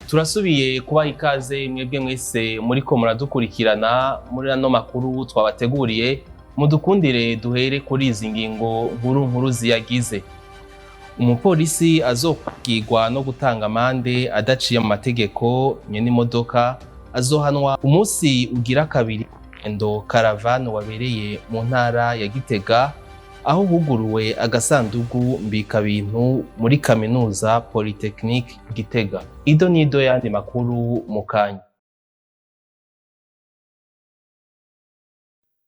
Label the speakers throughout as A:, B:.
A: Turasubiye kubaha ikaze mwebwe mwese muriko muradukurikirana muri ano makuru twabateguriye. Mudukundire duhere kuri izi ngingo nkuru nkuru ziyagize. Umupolisi azokigwa no gutanga amande adaciye mu mategeko, nyene imodoka azohanwa. Umunsi ugira kabiri endo caravane wabereye mu ntara ya Gitega, aho huguruwe agasandugu mbikabintu muri kaminuza Polytechnique Gitega. Ido nido yandi makuru mu kanya.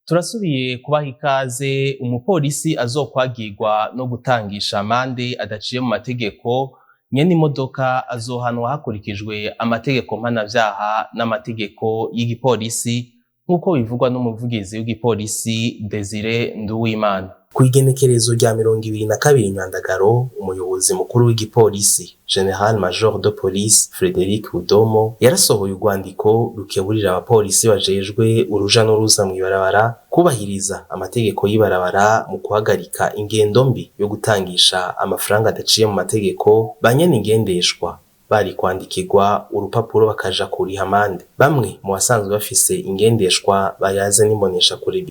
A: Turasubiye kubaha ikaze. Umupolisi azokwagirwa no gutangisha amande adaciye mu mategeko, nyene imodoka azohanwa hakurikijwe amategeko mpanavyaha n'amategeko y'igipolisi, nk'uko bivugwa n'umuvugizi w'igipolisi Desire Nduwimana.
B: Kw'igenekerezo rya 22 Nyandagaro, umuyobozi mukuru w'igipolisi, General Major de Police Frederic Budomo, yarasohoye urwandiko rukeburira abapolisi bajejwe uruja n'uruza mw'ibarabara kubahiriza amategeko y'ibarabara mu guhagarika ingendo mbi yo gutangisha amafaranga adaciye mu mategeko ba nyene ingendeshwa bari kwandikirwa urupapuro bakaja kuriha amande. Bamwe mu basanzwe bafise ingendeshwa bayaze n'imboneshakure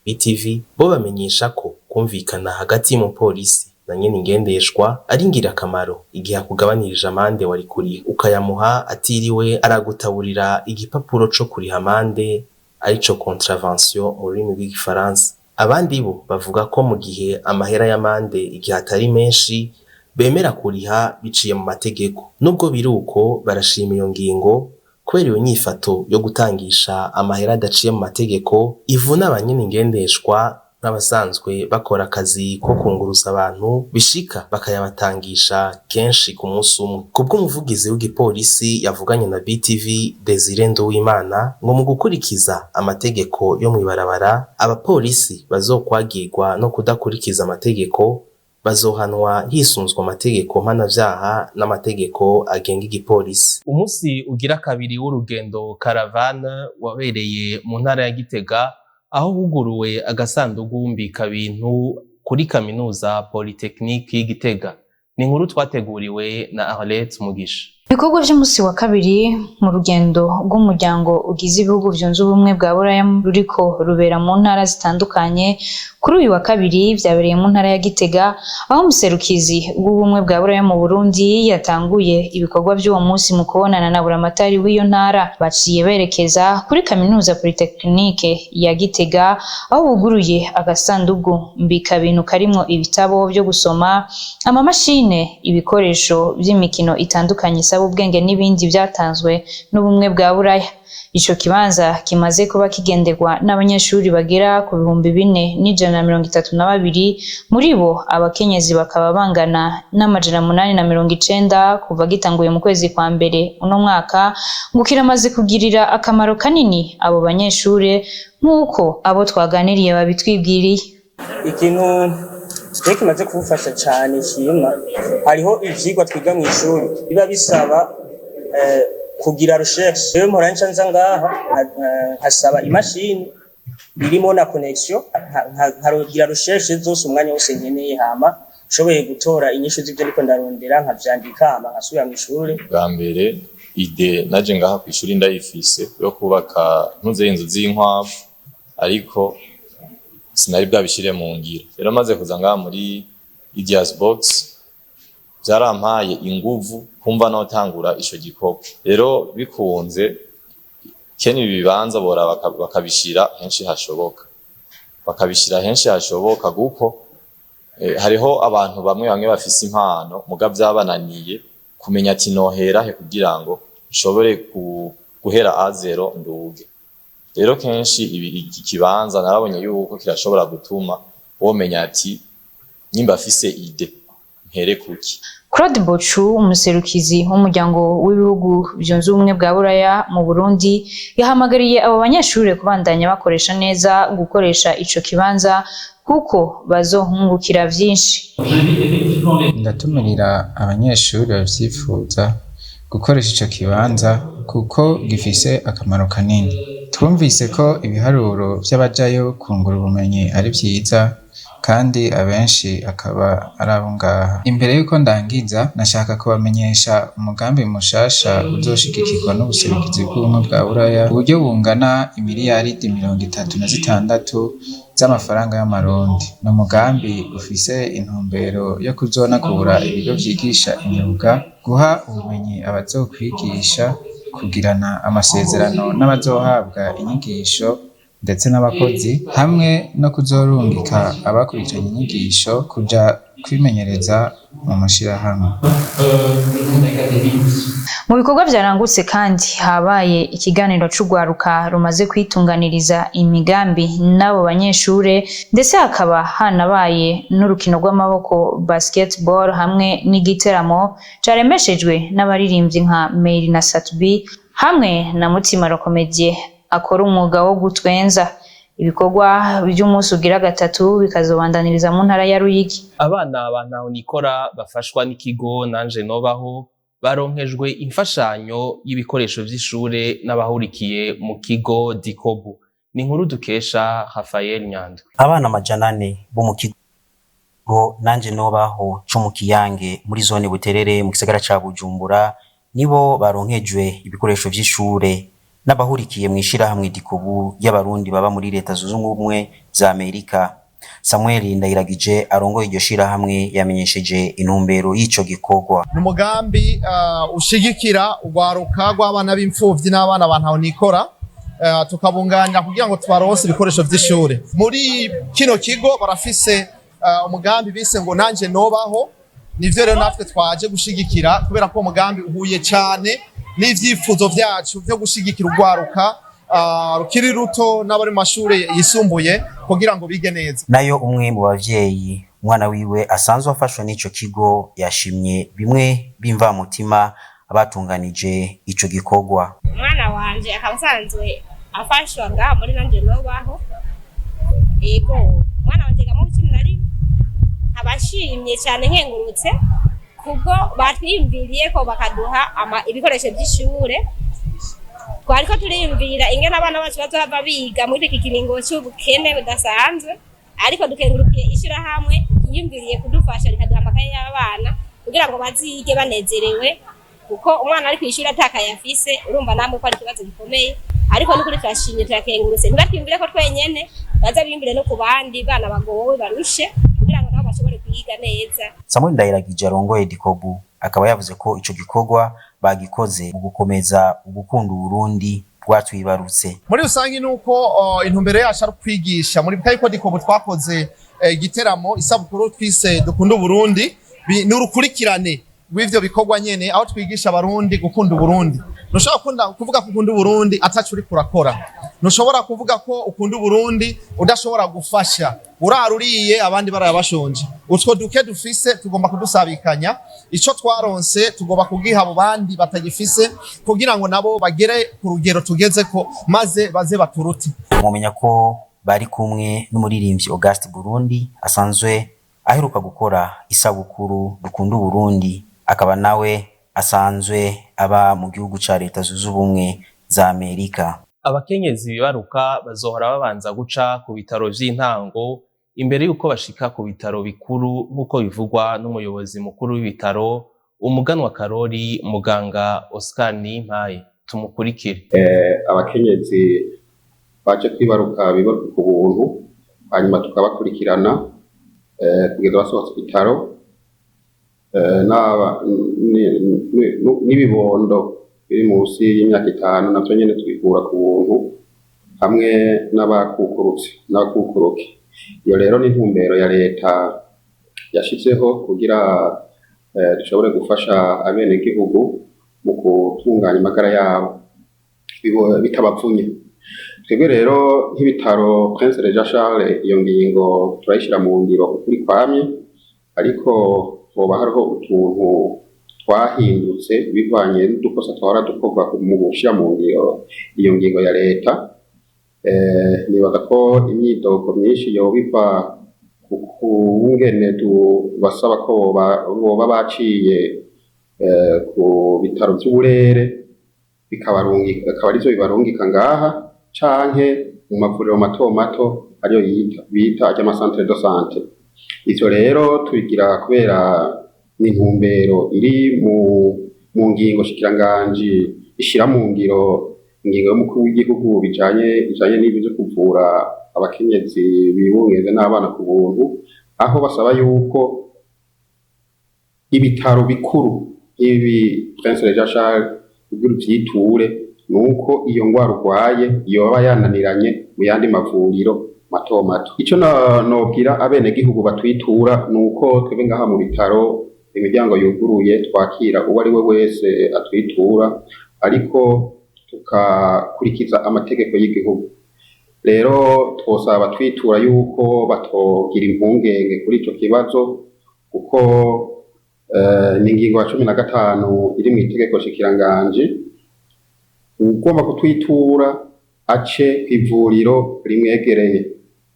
B: BTV bo bamenyesha ko kumvikana hagati y'umupolisi na nyene ingendeshwa ari ingirakamaro igihe akugabanirije amande wari kuriha, ukayamuha atiriwe aragutaburira igipapuro co kuriha amande, arico contravention mu rurimi rw'igifaransa. Abandi bo bavuga ko mu gihe amahera y'amande igihe atari menshi bemera kuriha biciye mu mategeko. Nubwo biri uko, barashima iyo ngingo kubera iyo nyifato yo gutangisha amahera adaciye mu mategeko ivuna abanyene ingendeshwa n'abasanzwe bakora akazi ko kunguruza abantu, bishika bakayabatangisha kenshi ku munsi umwe. Kubw'umuvugizi w'igipolisi yavuganye na BTV, Desire Nduwimana, ngo mu gukurikiza amategeko yo mw'ibarabara, abapolisi bazokwagirwa no kudakurikiza amategeko bazohanwa hisunzwe amategeko mpanavyaha n'amategeko agenga igipolisi.
A: Umunsi ugira kabiri w'urugendo caravane wabereye mu ntara ya Gitega, aho huguruwe agasandugu mbikabintu kuri kaminuza Polytechnique y'Igitega. Ni inkuru twateguriwe na Arlette Mugisha.
C: Ibikorwa vy'umunsi wa kabiri mu rugendo rw'umuryango ugize ibihugu vyunze ubumwe bwa Buraya ruriko rubera mu ntara zitandukanye, kuri uyu wa kabiri vyabereye mu ntara ya Gitega, aho umuserukizi w'ubumwe bwa Buraya mu Burundi yatanguye ibikorwa vy'uwo munsi mu kubonana na buramatari w'iyo ntara. Baciye berekeza kuri kaminuza Polytechnique ya Gitega, aho buguruye agasandugu mbikabintu karimwo ibitabo vyo gusoma, amamashine, ibikoresho vy'imikino itandukanye isaba ubwenge n'ibindi vyatanzwe n'ubumwe bwa Buraya. Ico kibanza kimaze kuba kigenderwa n'abanyeshuri bagera ku 4132, muri bo abakenyezi bakaba bangana n'890 kuva gitanguye mu kwezi kwa mbere uno mwaka. Ngo kiramaze kugirira akamaro kanini abo banyeshure, nk'uko abo twaganiriye babitwibwiriye.
D: Ikintu je kimaze kumfasha cane nshima, hariho ivyigwa twiga mw'ishuri biba bisaba kugira recherche. Rero mpora nca nza ngaha nkasaba imashini irimo na connexion, nkagira recherche zose umwanya wose nkeneye, hama nshoboye gutora inyishu z'ivyo ndiko ndarondera nkavyandika, hama nkasubira mw'ishure.
E: Bwa mbere idée naje ngaha kw'ishuri ndayifise yo kubaka ntuze inzu z'inkwavu, ariko sinari bwabishire mu ngiro. Rero maze kuza ngaha muri Ideas Box vyarampaye inguvu kumva notangura ico gikorwa. Rero bikunze kene ibi bibanza bora bakabishira henshi hashoboka, bakabishira henshi hashoboka, kuko hariho abantu bamwe bamwe bafise impano muga vyabananiye kumenya ati nohera he kugira ngo nshobore guhera à zéro nduge. Rero kenshi ibi iki kibanza narabonye yuko kirashobora gutuma womenya ati nyimba afise idée mpere kuki.
C: Claude Bochu, umuserukizi w'umuryango w'ibihugu vyunze ubumwe bwa Buraya mu Burundi, yahamagariye abo banyeshure kubandanya bakoresha neza gukoresha ico kibanza kuko bazohungukira vyinshi.
F: Ndatumirira abanyeshuri bavyifuza gukoresha ico kibanza kuko gifise akamaro kanini. Twumvise ko ibiharuro vy'abajayo kungura ubumenyi ari vyiza. kandi abenshi akaba ari abo ngaha. Imbere y'uko ndangiza, nashaka kubamenyesha umugambi mushasha uzoshigikirwa n'ubuserukizi bw'ubumwe bwa Buraya, uburyo bungana imiliyaridi 36 z'amafaranga y'amarundi. Ni umugambi ufise intumbero yo kuzonagura ibigo vyigisha imyuga, guha ubumenyi abazokwigisha, kugirana amasezerano n'abazohabwa inyigisho ndetse n'abakozi, hamwe no kuzorungika abakurikiranye inyigisho kuja kwimenyereza mu mashirahamwe.
C: Mu bikorwa vyarangutse kandi habaye ikiganiro c'urwaruka rumaze kwitunganiriza imigambi n'abo banyeshure, ndetse hakaba hanabaye n'urukino rw'amaboko basketball hamwe n'igiteramo caremeshejwe n'abaririmbyi nka Meiri na Sat-B hamwe na Mutima Rokomedie akora umwuga wo gutwenza. Ibikorwa vy'umunsi ugira gatatu bikazobandaniriza mu ntara ya Ruyigi.
A: Abana ba Ntahonikora bafashwa n'ikigo Nanje Nobaho baronkejwe imfashanyo y'ibikoresho vy'ishure n'abahurikiye mu kigo Dikobu. Ni inkuru dukesha Rafael Nyandwi.
G: Abana 400 bo mu kigo Nanje Nobaho co mu Kiyange muri zone Buterere mu gisagara ca Bujumbura nibo baronkejwe ibikoresho vy'ishure n'abahurikiye mw'ishirahamwe Dikobu y'abarundi baba muri Leta Zunze Ubumwe za Amerika. Samuel Ndayiragije arongoye iryo shirahamwe yamenyesheje intumbero y'ico gikorwa.
H: Ni umugambi ushigikira urwaruka rw'abana b'imfuvyi n'abana ba ntahonikora, tukabunganira kugira ngo tubaronse ibikoresho vy'ishure. Muri kino kigo barafise umugambi bise ngo Nanje Nobaho. Nivyo rero natwe twaje gushigikira, kubera ko umugambi uhuye cane n'ivyifuzo vyacu vyo gushigikira urwaruka rukiri ruto n'abari mu mashure yisumbuye kugira ngo bige neza.
G: Nayo umwe mu bavyeyi umwana wiwe asanzwe afashwa n'ico kigo yashimye bimwe b'imvamutima abatunganije ico gikorwa.
I: Umwana wanje akaba asanzwe afashwa ngaha muri Nanje Nobaho. Ego, umwana wanje yiga mu 11, abashimye cyane nkengurutse kubwo batwiyumviriye ko bakaduha ibikoresho by'ishure. Twariko turiyumvira ingene abana bacu bazohava biga muri iki kiringo c'ubukene budasanzwe, ariko dukengurukiye ishirahamwe ryiyumviriye kudufasha rikaduha amakaye y'abana kugira ngo bazige banezerewe, kuko umwana ari kw'ishure atakaye afise, urumva namwe ko ari ikibazo gikomeye. Ariko n'ukuri turashimye, turakengurutse. Ntibatwiyumvire ko twenyene, baze biyumvire no ku bandi bana bagowe barushe kugira ngo nabo bashobore kwiga neza.
G: Samuel Ndayiragije arongoye Dikobu akaba yavuze ko ico gikorwa bagikoze mu gukomeza ugukunda Uburundi rwatwibarutse.
H: Muri rusange nuko intumbero yacu ari ukwigisha. Muri yuko Dikobu twakoze igiteramo isabukuru twise Dukunda Uburundi, ni urukurikirane rw'ivyo bikorwa nyene, aho twigisha abarundi gukunda Uburundi. Ntushobora kuvuga ko ukunda Uburundi ataco uriko urakora. Ntushobora kuvuga ko ukunda Uburundi udashobora gufasha. Uraruriye abandi barayabashonje. Utwo duke dufise tugomba kudusabikanya, ico twaronse tugomba kugiha abo bandi batagifise kugira ngo nabo bagere ku rugero tugezeko, maze baze baturute.
G: Mumenya ko bari kumwe n'umuririmbyi Auguste Burundi asanzwe aheruka gukora isabukuru Dukunda Uburundi, akaba nawe asanzwe aba mu gihugu ca Leta Zunze Ubumwe za Amerika.
A: Abakenyezi bibaruka bazohora babanza guca ku bitaro vy'intango imbere y'uko bashika ku bitaro bikuru, nk'uko bivugwa n'umuyobozi mukuru w'ibitaro Umuganwa Karori, muganga Oscar Nimpaye. Tumukurikire.
J: Abakenyezi baje kwibaruka bibaruka ku buntu, hanyuma tukabakurikirana kugeza basohotse ibitaro, n'ibibondo biri munsi y'imyaka 5 navyo nyene tubikura ku buntu, hamwe n'abakukurutse n'abakukuruke. Iyo rero ni intumbero ya leta yashizeho kugira dushobore gufasha abenegihugu mu gutunganya amagara yabo bitabapfunye. Twebwe rero nk'ibitaro Prince Regent Charles iyo ngingo turayishira mu ngiro ukuri kwamye, ariko hoba hariho utuntu twahindutse bivanye n'udukosa twahora dukorwa mu gushira mu ngiro iyo ngingo ya leta. Nibaza ko imyidogo myinshi yoba iva ku kungene tubasaba ko boba baciye ku bitaro vy'uburere, bikaba arivyo bibarungika ngaha canke mu mavuriro mato mato. ariyo bita ajya centre de santé. Ivyo rero tubigira kubera ni intumbero iri mu ngingo shikiranganji ishira mu ngiro ingingo y'umukuru w'igihugu bijanye n'ibyo vyo kuvura abakenyezi bibungenze n'abana ku buntu, aho basaba yuko ibitaro bikuru ibi Prince Régent Charles kugira uvyiture nuko iyo ngwara urwaye yoba yananiranye mu yandi mavuriro mato mato. Ico nobwira abenegihugu batwitura nuko twebwe ngaha mu bitaro imiryango yuguruye, twakira uwo ari we wese atwitura, ariko tukakurikiza amategeko y'igihugu. Rero twosaba twitura yuko batogira impungenge kuri ico kibazo, kuko ni ingingo ya 15 iri mu itegeko shikiranganji. Ugomba kutwitura ace kw'ivuriro rimwegereye.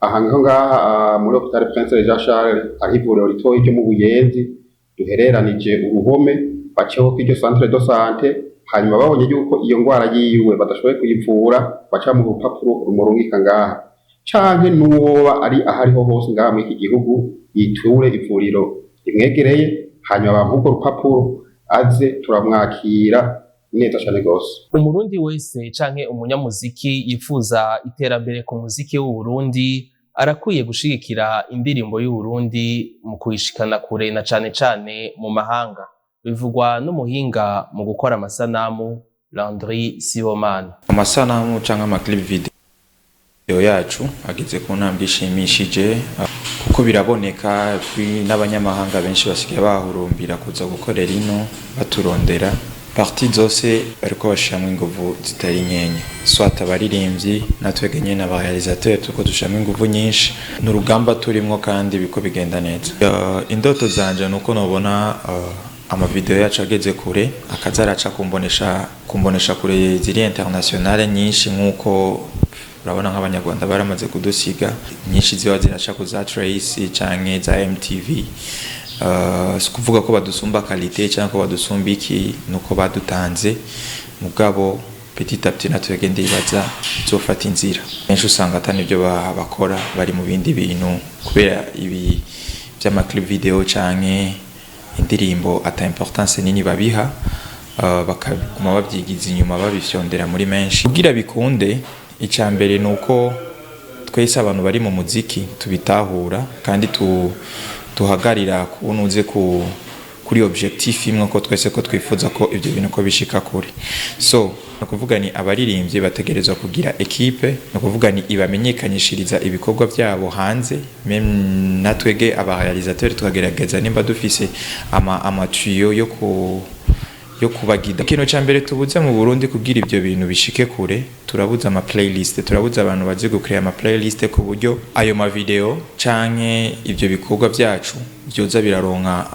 J: Aha ngaho ngaha muri hôpital Prince Régent Charles hariho ivuriro ritoyi ryo mu Buyenzi duhereranije uruhome, baceho kw'iryo centre de santé, hanyuma babonye yuko iyo ngwara yiwe badashoboye kuyivura, baca mu rupapuro rumurungika ngaha, canke n'uwoba ari ahariho hose ngaha muri iki gihugu yiture ivuriro rimwegereye, hanyuma bamuhe urwo rupapuro aze, turamwakira neza cane gose.
A: Umurundi wese canke umunyamuziki yifuza iterambere ku muziki w'Uburundi arakwiye gushigikira indirimbo y'Uburundi mu kuyishikana kure na cane cane mu mahanga. Bivugwa n'umuhinga mu gukora amasanamu Landry Sibomana.
K: Amasanamu canke ama clip video yacu ageze ku ntambwe ishimishije, kuko biraboneka n'abanyamahanga benshi basigaye bahurumbira kuza gukorera ino, baturondera. Parties zose bariko bashiramwo inguvu zitari nkeya, soit abaririmbyi, natwebwe nyene aba réalisateur turiko dushiramwo inguvu nyinshi. Ni urugamba turimwo kandi biko bigenda neza. Indoto zanje nuko nobona ama vidéo yacu ageze kure, akaza araca kumbonesha kure ziri internationale nyinshi, nkuko urabona nk'Abanyarwanda baramaze kudusiga, nyinshi ziba ziraca ku za Trace canke za MTV. Si kuvuga ko badusumba qualité cyangwa ko badusumba iki, nuko badutanze. Mugabo petit à petit natwebwe ndibaza bizofata inzira. Benshi usanga atari ibyo bakora, bari mu bindi bintu, kubera ibi vy'ama clip vidéo canke indirimbo ata importance nini babiha, bakaguma babyigiza inyuma, babifyondera muri menshi. Kugira bikunde, icya mbere ni uko twese abantu bari mu muziki tubitahura kandi tuhagarira kunuze kuri objectif imwe, ko twese ko twifuza ko ibyo bintu ko bishika kure. So ni ukuvuga ni abaririmbyi bategerezwa kugira équipe, ni ukuvuga ni ibamenyekanyishiriza ibikorwa byabo hanze. Même natwege aba réalisateur tukagerageza nimba dufise ama tuyaux yo kubagida. Ikintu cya mbere tubuze mu Burundi kugira ibyo bintu bishike kure, turabuze ama playlist, turabuze abantu bazi gucréer ama playlist, ku buryo ayo ma vidéo canke ibyo bikorwa byacu byoza biraronka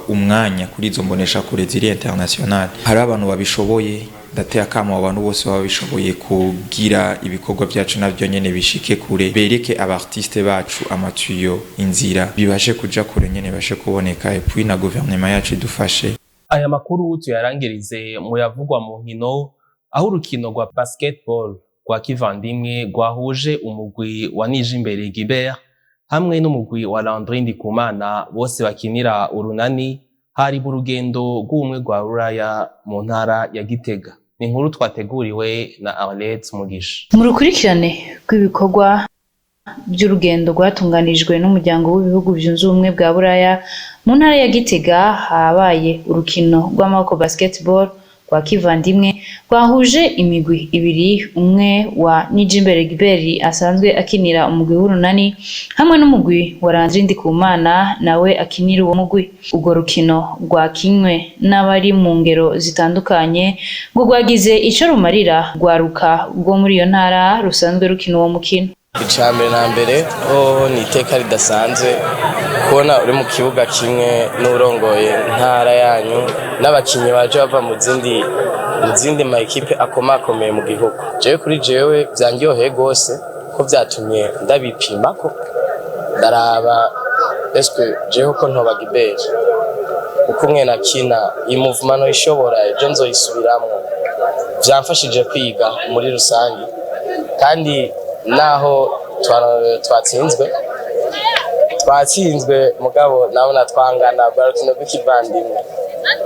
K: umwanya kuri izo mbonesha kure ziri international. Hari abantu babishoboye. Ndateye akamo abantu bose baba babishoboye kugira ibikorwa byacu nabyo nyene bishike kure, bereke aba artiste bacu ama tuyaux, inzira, bibashe kuja kure nyene, bibashe kuboneka. Et puis na gouvernement yacu idufashe.
A: Aya makuru tuyarangirize mu yavugwa mu nkino, aho urukino rwa basketball rwa kivandimwe rwahuje umugwi wa Nijimbere Gilbert hamwe n'umugwi wa Landry Ndikumana, bose bakinira Urunani, hari mu rugendo rw'ubumwe rwa Ruraya mu ntara ya Gitega. Ni inkuru twateguriwe na Arlette Mugisha.
C: Mu rukurikirane rw'ibikorwa by'urugendo rwatunganijwe n'umuryango w'ibihugu byunze ubumwe bwa Buraya, mu ntara ya Gitega habaye urukino rw'amaboko basketball rwa kivandimwe rwahuje imigwi ibiri, umwe wa Nijimbere Gilbert asanzwe akinira umugwi w'Urunani hamwe n'umugwi wa Landry Ndikumana nawe akinira uwo mugwi. Urwo rukino rwakinywe n'abari mu ngero zitandukanye ngo rwagize ico rumarira rwaruka rwo muri iyo ntara rusanzwe rukina uwo mukino.
L: Icya mbere na mbere ho ni iteka ridasanzwe kubona uri mu kibuga kimwe n'urongoye intara yanyu n'abakinnyi baje bava mu zindi ma équipe akomakomeye mu gihugu. Jewe kuri jewe vyandyoheye gose, ko vyatumye ndabipima, ko ndaraba eske jewe ko ntoba Gilbert, uko umwe nakina iyi mouvement ishobora ejo nzoyisubiramwo. Vyamfashije kwiga muri rusange, kandi naho Twatsinzwe mugabo nabona twangana, bwa rukino rw'ikivandimwe.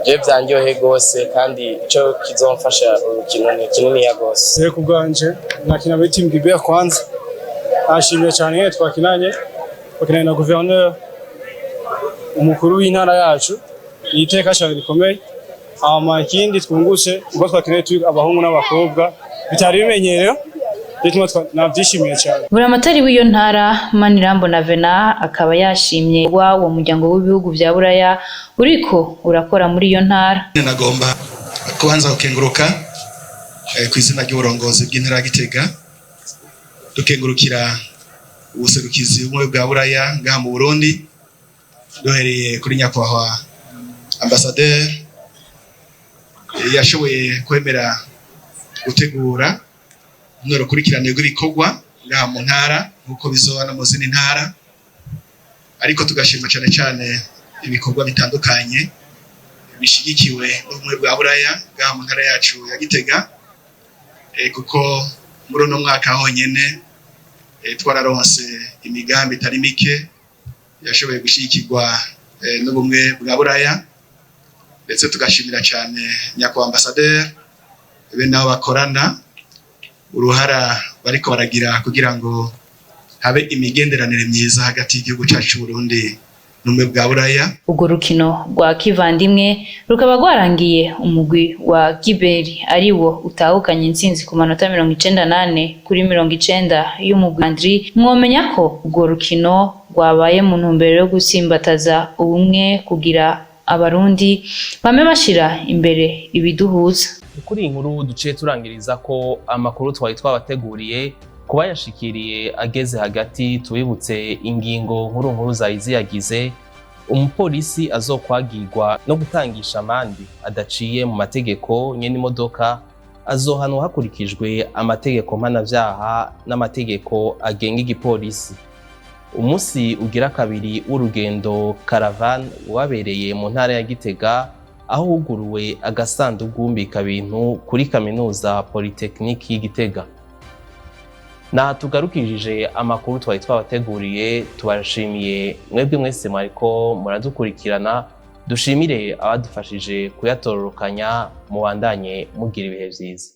L: Je vyanryoheye gose, kandi ico kizomfasha urukino ni kininiya gose.
M: Ku bwanje nakina muri team Gibert. Kwanza nashimiye cyane nyene twakinanye na gouverneur, umukuru w'intara yacu, ni iteka cyane rikomeye. Hama ikindi twungutse, ubwo twakinanye turi abahungu n'abakobwa bitari bimenyerewe, bituma navyishimiye cyane.
C: Buramatari w'iyo ntara, Manirambona Vena, akaba yashimye wa uwo muryango w'ibihugu vya Buraya uriko urakora muri iyo ntara.
N: Nagomba kubanza gukenguruka ku izina ry'uburongozi bw'intara ya Gitega, dukengurukira ubuserukizi bw'ubumwe bwa Buraya ngaha mu Burundi, duhereye kuri nyakubahwa ambasaderi yashoboye kwemera gutegura runo rukurikirane rw'ibikorwa ngaha mu ntara, nk'uko bizoba no mu zindi ntara. Ariko tugashima cyane cyane ibikorwa bitandukanye bishigikiwe n'ubumwe bwa Buraya ngaha mu ntara yacu ya Gitega, kuko muri uno mwaka honyene twararonse imigambi itari mike yashoboye gushyigikirwa n'ubumwe bwa Buraya. Ndetse tugashimira cyane nyakubahwa ambasaderi be nabo bakorana, uruhara bariko baragira kugira ngo habe imigenderanire myiza hagati y'igihugu cyacu c'u Burundi n'ubumwe bwa Buraya.
C: Urwo rukino rwa kivandimwe rukaba rwarangiye umugwi wa Giberi ari wo utahukanye intsinzi ku manota 94 kuri 90 y'umugwi Andri. Mwomenya ko urwo rukino rwabaye mu ntumbero yo gutsimbataza ubumwe, kugira Abarundi bame bashira imbere ibiduhuza.
A: Kuri iyi nkuru duciye turangiriza ko amakuru twari twabateguriye. Kuba yashikiriye ageze hagati, tubibutse ingingo nkuru nkuru zari ziyagize. Umupolisi azokwagirwa no gutangisha amande adaciye mu mategeko nyene imodoka azohanwa hakurikijwe amategeko mpanavyaha n'amategeko agenga igipolisi. Umunsi ugira kabiri w'urugendo caravane wabereye mu ntara ya Gitega, aho huguruwe agasandugu mbikabintu kuri kaminuza Polytechnique y'Igitega. Naha tugarukirije amakuru twari twabateguriye. Tubashimiye mwebwe mwese mwariko muradukurikirana, dushimire abadufashije kuyatororokanya. Mubandanye mugira ibihe vyiza.